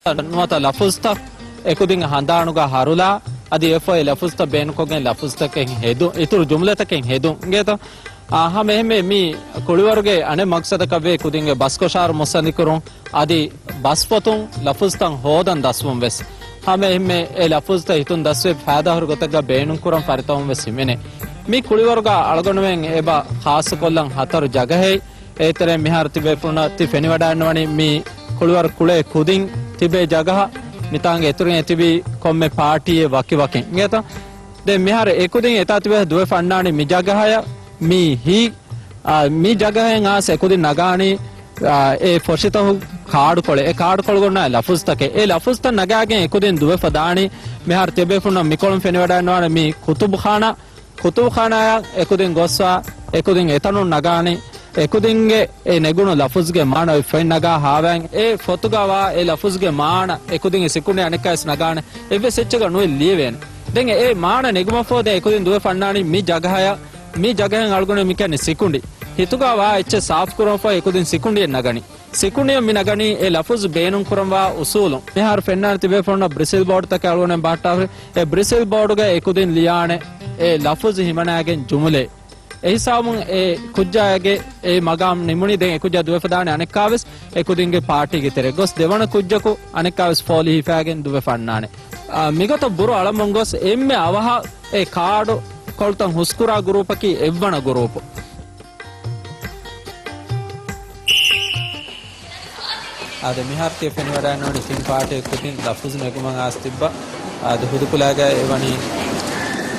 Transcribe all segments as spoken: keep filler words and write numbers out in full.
ނުވަތަ ލަފުޒުތައް އެކުދިން ހަނދާނުގަ ހަރުލާ، އަދި އެއަށްފަހު ލަފުޒުތައް ބޭނުންކޮށްގެން ލަފުޒުތަކެއް ހެދުން، އިތުރު ޖުމްލަތަކެއް ހެދުން އިނގޭތޯ. އާ، ހަމަ އެހެންމެ މި ކުޅިވަރުގެ އަނެއް މަގްސަދަކަށް ވޭ ކުދިންގެ ބަސްކޮށާރު މުއްސަނދިކުރުން، އަދި ބަސްފޮތުން ލަފުޒުތައް ހޯދަން ދަސްވުން ވެސް. ހަމަ އެހެންމެ އެ ލަފުޒުތައް ހިތުން ދަސްވެ ފައިދާހުރި ގޮތެއްގަ ބޭނުންކުރަން ފަރިތަމަވުން ވެސް ހިމެނޭ. މި ކުޅިވަރުގަ އަޅުގަނޑުމެން އެބަ ޚާއްޞަކޮށްލަން ހަތަރު ޖަގަހެއް. އޭތެރޭ މިހާރު ތިބޭފުޅުންނަށް ތި ފެނިވަޑައިންނަވަނީ މި ކުޅިވަރު ކުޅޭ ކުދިން ތިބޭ ޖަގަހަ. މިތާނގެ އިތުރުން އެ ތިބީ ކޮންމެ ޕާޓީއެއް ވަކިވަކިން އިނގޭތަ؟ ދެން މިހާރު އެ ކުދިން އެތާ ތިބޭ ދުވެފަ އަންނާނީ މި ޖަގަހަޔަށް. މީ ހީ، އާ، މި ޖަގަހައިން އާސް އެ ކުދިން ނަގާނީ، އާ، އެ ފޮށިތަހު ކާޑުކޮޅެއް. އެ ކާޑުކޮޅުގަ އޮންނަ ލަފުޒުތަކެއް. އެ ލަފުޒުތައް ނަގާގެން އެ ކުދިން ދުވެފަ ދާނީ. މިހާރު ތިބޭފުޅުންނަށް މިކޮޅުން ފެނިވަޑައިންނަވާނެ މި ކުތުބުޚާނާ. ކުތުބުޚާނާއަށް އެކުދިން ގޮސްފަ، އެކުދިން އެތަނުން ނަގާނީ، އެކުދިންގެ އެ ނެގުނު ލަފުޒުގެ މާނަ އޮތް ފޮތް ނަގާ ހާވައިން އެ ފޮތުގަ ވާ އެ ލަފުޒުގެ މާނަ އެކުދިން އެ ސިކުނޑި އަނެއްކާވެސް ނަގާނެ. އެއްވެސް އެއްޗަކަށް ނުއެއް ލިޔެވޭނެ. ދެން އެ މާނަ ނެގުމަށްފަހު ދެން އެކުދިން ދުވެފަ އަންނާނީ މި ޖަގަހަޔަށް، މި ޖަގަހައިން އަޅުގަނޑު މި ކިޔަނީ ސިކުނޑި. ހިތުގަ ވާ އެއްޗެއް ސާފުކުރުމަށްފަހު އެކުދިން ސިކުނޑިއެއް ނަގަނީ. ސިކުނޑިއަށް މި ނަގަނީ އެ ލަފުޒު ބޭނުންކުރަންވާ އުސޫލުން. މިހާރު ފެންނާނެ ތިބޭފުޅުންނަށް ބްރިސިލް ބޯޑުތަކެއް އަޅުގަނޑުމެން ބަހައްޓާފަ. އެ ބްރިސިލް ބޯޑުގަ އެކުދިން ލިޔާނެ އެ ލަފުޒު ހިމަނާގެން ޖުމުލައެއް. އެހިސާބުން އެ ކުއްޖާގެ އެ މަގާމް ނިމުނީ. ދެން އެ ކުއްޖާ ދުވެފަ ދާނެ އަނެއްކާވެސް އެކުދިންގެ ޕާޓީގެ ތެރެ ގޮސް ދެވަނަ ކުއްޖަކު އަނެއްކާވެސް ފޯލި ހިފާގެން ދުވެފަ އަންނާނެ. އާ، މިގޮތަށް ބުރު އަޅަމުން ގޮސް އެންމެ އަވަހަށް އެ ކާޑު ކޮޅުތައް ހުސްކުރާ ގުރޫޕަކީ އެއްވަނަ ގުރޫޕު. އާދެ، މިހާރު ތިޔަ ފެނިވަޑައިންނަވަނީ ތިން ޕާޓީ ކުދިން ލަފުޒު ނެގުމަށް އާސް ތިއްބަ. އާދެ، ހުދުކުލައިގަ އެވަނީ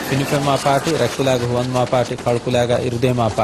ފިނިފެންމާ ޕާޓީ، ރަތްކުލައިގަ ހުވަނދުމާ ޕާޓީ، ކަޅުކުލައިގަ އިރުދޭމާ ޕާޓީ.